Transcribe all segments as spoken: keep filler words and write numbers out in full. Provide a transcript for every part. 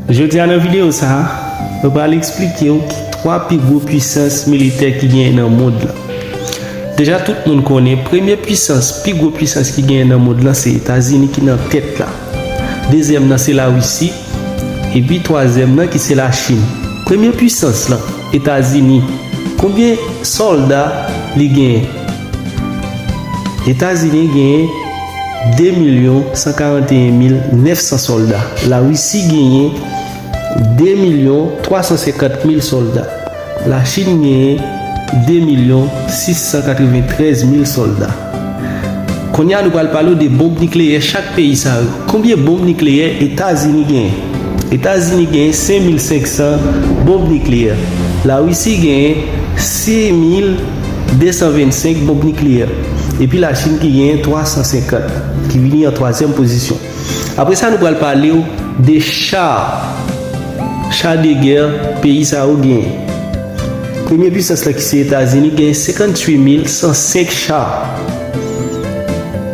Jodi a nan videyo sa a, mwen pral eksplike w ki twa pi gwo pwisans militè ki genyen nan mond lan. Deja tout moun konnen premye pwisans, pi gwo pwisans ki genyen nan mond lan se Etazini ki nan tèt la. Dezyèm nan se Larisi, epi twazyèm nan ki se Lachin. Premye pwisans lan, Etazini. Konbyen sòlda li genyen? Etazini genyen de milyon san karanteyen mil nèf san sòlda. Larisi genyen de milyon twa san senkant mil sòlda. Lachin genyen de milyon sis san katreventrèz mil sòlda. Kounye a nou pral pale w de bonb nikleyè chak peyi sa yo. Konbyen bonb nikleyè Etazini genyen? Etazini genyen senk mil senk san bonb nikleyè. Larisi genyen sis mil de san vennsenk bonb nikleyè. Epi Lachin ki genyen twa san senkant, ki vini an twazyèm pozisyon. Apre sa, nou pral pale w de cha, cha de gè peyi sa yo genyen. Premye pwisans la ki se Etazini genyen senkantuit mil san senk cha.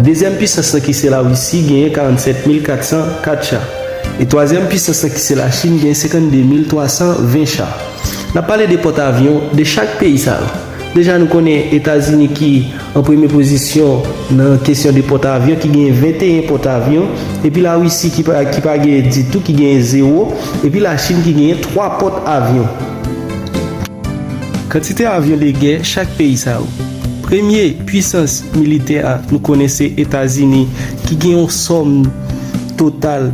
Dezyèm pwisans la ki se Larisi genyen karannsèt mil kat san kat cha. E twazyèm pwisans la ki se Lachin genyen senkannde mil twa san ven cha. N ap pale de pòt avyon de chak peyi sa yo. Deja nou konnen Etazini ki an premye pozisyon nan kesyon de pòt avyon, ki genyen venteyen pòt avyon, epi Larisi ki pa, ki pa genyen ditou, ki genyen zewo, epi Lachin ki genyen twa pòt avyon. Kantite avyon de gè chak peyi sa yo. Premye pwisans militè a nou konnen se Etazini ki gen yon sòm total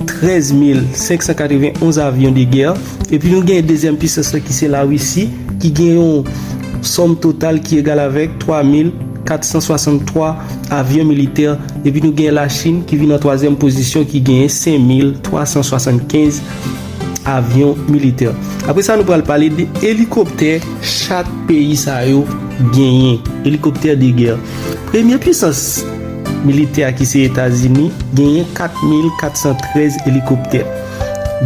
trèz mil senk san katrevenonz avyon de gè. Epi nou gen dezyèm pwisans la ki se Larisi ki gen yon sòm total ki egal avèk twa mil kat san swasanntwa avyon militè. Epi nou gen Lachin ki vin an twazyèm pozisyon ki gen senk mil twa san swasannkenz avyon militè. Apre sa, nou pral pale de elikoptè chak peyi sa yo genyen. Elikoptè de gè. Premye pwisans militè a ki se Etazini genyen kat mil kat san trèz elikoptè.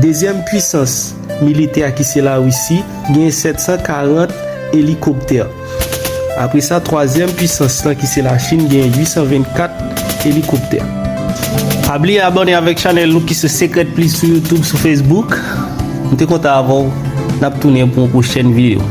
Dezyèm pwisans militè a ki se Larisi genyen sèt san karant elikoptè. Apre sa, twazyèm pwisans lan ki se Lachin genyen uit san vennkat elikoptè. Pa bliye abòne avèk chanèl nou ki se Secret Plis sou YouTube, sou Facebook. M te kontan avè w. N ap tounen pou yon pwochèn videyo.